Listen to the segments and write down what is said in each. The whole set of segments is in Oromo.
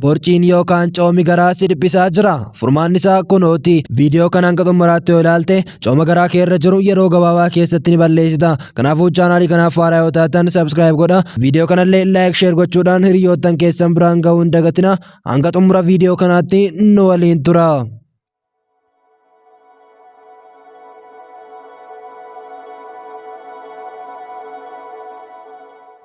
Borciin yookaan coomi garaa si dhiphisaa jira. Furmaanni isaa kunooti. Viidiyoo kana hanga xumuraatti yoo ilaalte cooma garaa kee irra jiru yeroo gabaabaa keessatti ni balleessita. Kanaafuu chaanaalii kanaaf haaraa yoo taatan subscribe godha. Viidiyoo kanallee like share gochuudhaan hiriyoottan keessan biraan ga'uu hin dagatina. Hanga xumura viidiyoo kanaatti nu waliin tura.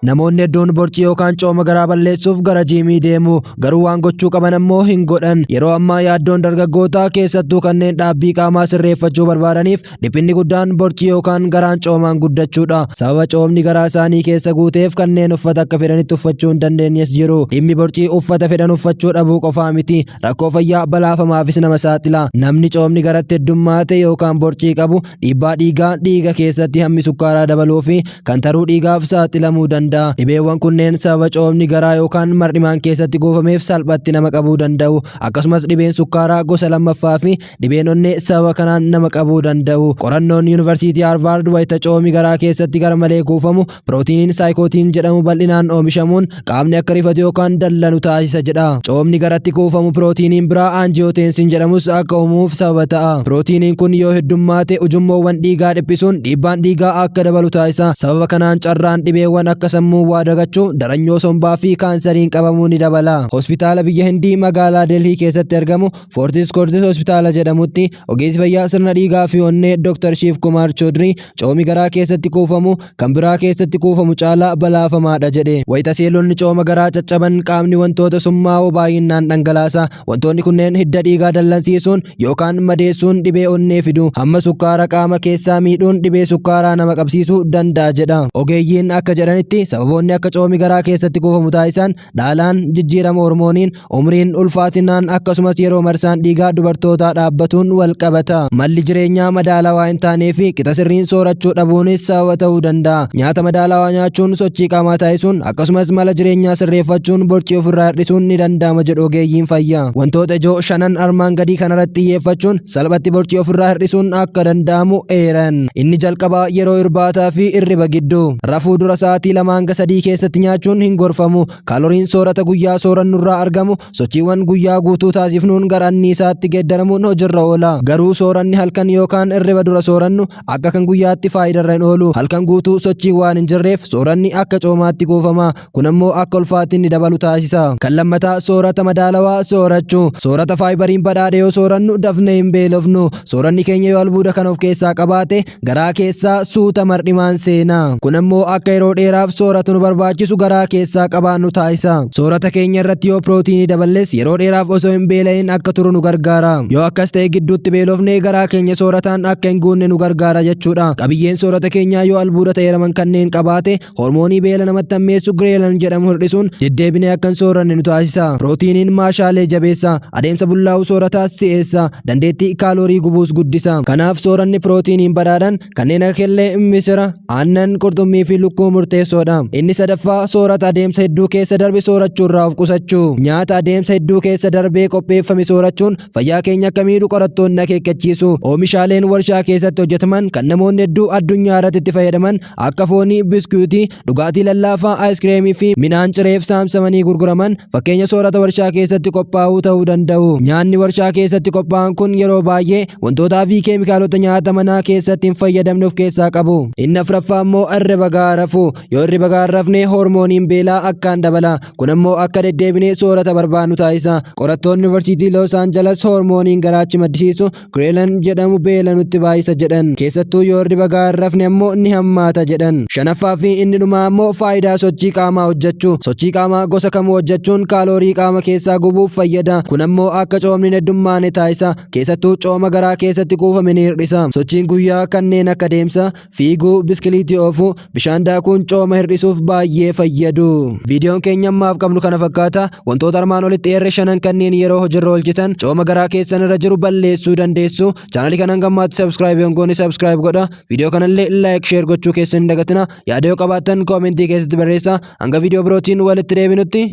Namoonni hedduun borcii yookaan cooma garaa balleessuuf gara jiimii deemu. Garuu waan gochuu qaban ammoo hin godhan. Yeroo ammaa yaaddoon dargaggootaa keessattuu kanneen dhaabbii qaamaa sirreeffachuu barbaadaniif dhiphinni guddaan borcii yookaan garaan coomaan guddachuudha. Sababa coomni garaa isaanii keessa guuteef kanneen uffata akka fedhanitti uffachuu hin dandeenyes jiru. Dhimmi borcii uffata fedhan uffachuu dhabuu qofaa miti. Rakkoo fayyaa balaafamaafis nama saaxila. Namni coomni garatti heddummaate yookaan borcii qabu dhiibbaa dhiigaa, dhiiga keessatti hammi sukkaaraa dabaluu fi kan taruu dhiigaaf saaxilamuu danda'a. Dhibeewwan kunneen sababa coomni garaa yookaan mar'imaan keessatti kuufameef salphatti nama qabuu danda'u. Akkasumas dhibeen sukkaaraa gosa lammaffaa fi dhibeen onnee sababa kanaan nama qabuu danda'u. Qorannoon Yuunivarsiitii Haarvaard wayita coomi garaa keessatti garmalee kuufamu pirootiiniin saayikootiin jedhamu bal'inaan oomishamuun qaamni akka rifatu yookaan dallanu taasisa jedha. Coomni garatti kuufamu pirootiiniin biraa aanjiyootensin jedhamus akka uumuuf sababa ta'a. Pirootiiniin kun yoo heddummaate ujummoowwan dhiigaa dhiphisuun dhiibbaan dhiigaa akka dabalu taasisa. Sababa kanaan carraan dhibeewwan akka sammuu waa dagachuu, daranyoo sombaa fi kaansariin qabamuu ni dabala. Hospitaala biyya Hindii magaalaa Delhii keessatti argamu Fortis Kortis Hospitaala jedhamutti ogeessi fayyaa sirna dhiigaa fi onnee Dr. Shiv Kumar Chaudhary coomi garaa keessatti kuufamu kan biraa keessatti kuufamu caalaa balaafamaadha jedhe. Wayita seelonni cooma garaa caccaban qaamni wantoota summaa'oo baay'inaan dhangalaasa. Wantoonni kunneen hidda dhiigaa dallansiisuun yookaan madeessuun dhibee onnee fidu. Hamma sukkaara qaama keessaa miidhuun dhibee sukkaaraa nama qabsiisuu danda'a jedha. Ogeeyyiin akka jedhanitti sababoonni akka coomi garaa keessatti kuufamu taasisan dhaalaan, jijjiirama hormooniin, umriin, ulfaatinaan akkasumas yeroo marsaan dhiigaa dubartootaa dhaabbatuun wal qabata. Malli jireenyaa madaalawaa hin taanee fi qixa sirriin soorachuu dhabuunis sababa ta'uu danda'a. Nyaata madaalawaa nyaachuun, sochii qaamaa taasisuun akkasumas mala jireenyaa sirreeffachuun borcii ofirraa hir'isuun ni danda'ama jedhu ogeeyyiin fayyaa. Wantoota ijoo shanan armaan gadii kanarratti xiyyeeffachuun salphatti borcii ofirraa hir'isuun akka danda'amu eeran. Inni jalqabaa yeroo irbaataa fi irriba gidduu. Rafuu dura sa'aatii 2 hanga 3 keessatti nyaachuun hin gorfamu. Kaaloriin soorata guyyaa soorannurraa argamu sochiiwwan guyyaa guutuu taasifnuun gara anniisaatti geeddaramuun hojirra oola. Garuu sooranni halkan yookaan irriba dura soorannu akka kan guyyaatti faayidarra hin oolu. Halkan guutuu sochiin waan hin jirreef sooranni akka coomaatti kuufama. Kun ammoo akka ulfaatinni dabalu taasisa. Kan lammataa soorata madaalawaa soorachuu. Soorata faayibariin badhaadhe yoo soorannu dafnee hin beelofnu. Sooranni keenya yoo albuuda kan of keessaa qabaate garaa keessaa suuta mar'imaan seena. Kun ammoo akka yeroo dheeraaf soorata nu barbaachisu garaa keessaa qabaannu taasisa. Soorata keenya irratti yoo pirootiinii daballes yeroo dheeraaf osoo hin beela'in akka turu nu gargaara. Yoo akkas ta'e gidduutti beelofnee garaa keenya soorataan akka hin guunne nu gargaara jechuudha. Qabiyyeen soorata keenyaa yoo albuuda ta'eeraman kanneen qabaate hormoonii beela namatti hammeessu gireelan jedhamu hir'isuun deddeebinee akka hin sooranne nu taasisa. Pirootiiniin maashaalee jabeessa, adeemsa bullaa'uu soorataas si'eessa, dandeettii kaaloorii gubuus guddisa. Kanaaf sooranni pirootiiniin badhaadhan kanneen akka kellee, misira, aannan, qurxummii fi lukkuu murteessoodha. Inni sadaffaa soorata adeemsa hedduu keessa darbe soorachuurraa of qusachuu. Nyaata adeemsa hedduu keessa darbee qopheeffame soorachuun fayyaa keenya akka miidhu qorattoonni akeekkachiisu. Oomishaaleen warshaa keessatti hojjetaman kan namoonni hedduu addunyaa irratti itti fayyadaman akka foonii, biskuutii, dhugaatii lallaafaa, aayiskireemii fi midhaan cireef saamsamanii gurguraman fakkeenya soorata warshaa keessatti qophaa'uu ta'uu danda'u. Nyaanni warshaa keessatti qophaa'an kun yeroo baay'ee wantootaa fi keemikaalota nyaata manaa keessatti hin fayyadamne of keessaa qabu. Inni afraffaa immoo hirriba gahaa rafuu. Yoo hirriba gahaa hin rafne hormooniin beelaa akkaan dabala. Kun ammoo akka deddeebinee soorata barbaannu taasisa. Qorattoonni Yuunivarsiitii Loos Aanjalas hormooniin garaachi maddisiisu Gireelan jedhamu beela nutti baay'isa jedhan. Keessattuu yoo hirriba gahaa hin rafne ammoo ni hammaata jedhan. Shanaffaa fi inni dhumaa ammoo faayidaa sochii qaamaa hojjechuu. Sochii qaamaa gosa kamuu hojjechuun kaaloorii qaama keessaa gubuuf fayyada. Kun ammoo akka coomni hin heddummaane taasisa. Keessattuu cooma garaa keessatti kuufame ni hir'isa. Sochiin guyyaa kanneen akka deemsa, fiiguu, biskiliitii oofuu, bishaan daakuun cooma hir'isuuf baay'ee fayyadu. Viidiyoon keenya ammaaf qabnu kana fakkaata. Wantoota armaan olitti eerre shanan kanneen yeroo hojiirra oolchitan cooma garaa keessan irra jiru balleessuu dandeessu. Chaanalii kana hanga ammaatti subscribe yoo hin goone subscribe godha. Viidiyoo kanallee like share gochuu keessan hin dagatina. Yaada yoo qabaattan koomentii keessatti barreessaa. Hanga viidiyoo birootiin walitti deebinutti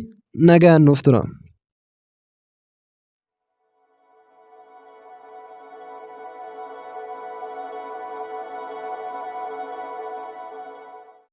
nagaan nuuf tura.